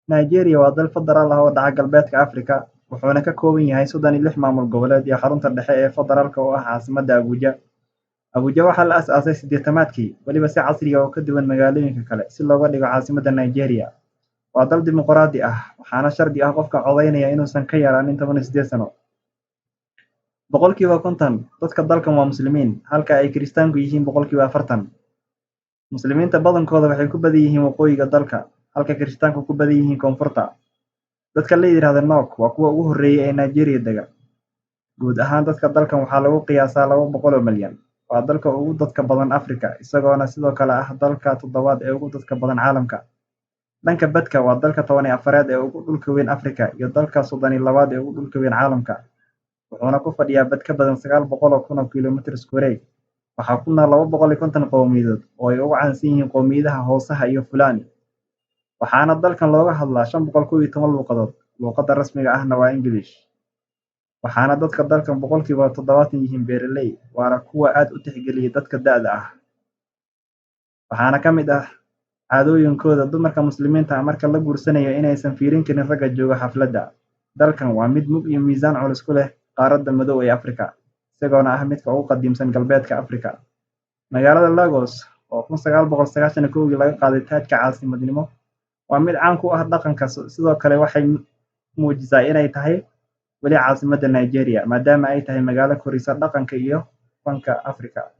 Nigeria waa dal federaal ah oo dhaca Galbeedka Afrika, wuxuuna ka kooban yahay 36 maamul goboleed iyo xarunta dhexe ee federaalka oo ah caasimadda Abuja. Abuja waxaa la aasaasay 80-maadkii, weliba si casri ah oo ka duwan magaalooyinka kale, si looga dhigo caasimadda Nigeria. Waa dal dimuqraadi ah, waxaana shardi ah qofka codeynaya inuusan ka yaraanin 18 sano. 50% dadka dalkan waa Muslimiin, halka ay Kiristaanku yihiin 40%. Muslimiinta badankooda waxay ku badan yihiin waqooyiga dalka, halka Kiristaanku ku badan yihiin koonfurta. Dadka la yidhaahdo Nok waa kuwa ugu horreeyay ee Nigeria dega. Guud ahaan dadka dalkan waxaa lagu qiyaasaa 200 oo milyan. Waa dalka ugu dadka badan Afrika, isagoona sidoo kale ah dalka toddobaad ee ugu dadka badan caalamka. Dhanka badka waa dalka 14aad ee ugu dhulka weyn Afrika iyo dalka 32aad ee ugu dhulka weyn caalamka. Wuxuuna ku fadhiyaa bad ka badan 900,000 oo kiiloomitir isku wareeg. Waxaa ku nool 250 qowmiyadood oo ay ugu caansan yihiin qowmiyadaha Hausaha iyo Fulani. Waxaana dalkan looga hadlaa 511 luuqadood, luuqadda rasmiga ahna waa English. Waxaana dadka dalkan 70% yihiin beeraley, waana kuwa aad u tixgeliya dadka da'da ah. Waxaana ka mid ah caadooyinkooda dumarka Muslimiinta ah marka la guursanayo inaysan fiirin karin ragga jooga xafladda. Dalkan waa mid mug iyo miisaan culus ku leh qaaradda madow ee Afrika, isagoona ah midka ugu qadiimsan Galbeedka Afrika. Magaalada Lagos oo 1991 laga qaaday taajka caasimadnimo waa mid caan ku ah dhaqanka, sidoo kale waxay muujisaa inay tahay weli caasimadda Nigeria, maadaama ay tahay magaalo korisa dhaqanka iyo fanka Afrika.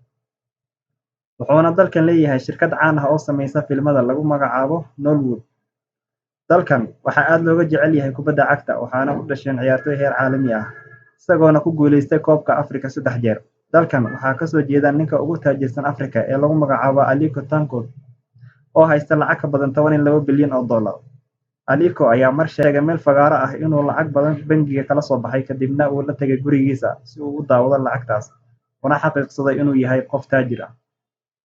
Wuxuuna dalkan leeyahay shirkad caan ah oo sameysa filimada lagu magacaabo Nollywood. Dalkan waxaa aad looga jecel yahay kubadda cagta, waxaana u dhasheen ciyaartoy heer caalami ah, isagoona ku guuleystay koobka Afrika 3 jeer. Dalkan waxaa ka soo jeeda ninka ugu taajirsan Afrika ee lagu magacaabo Aliko Dangote oo haysta lacag ka badan 12 bilyan oo dollar. Aliko ayaa mar sheegay meel fagaaro ah inuu lacag badan bangiga kala soo baxay, kadibna uu la tagay gurigiisa si uu u daawado lacagtaas, una xaqiiqsaday inuu yahay qof taajir ah.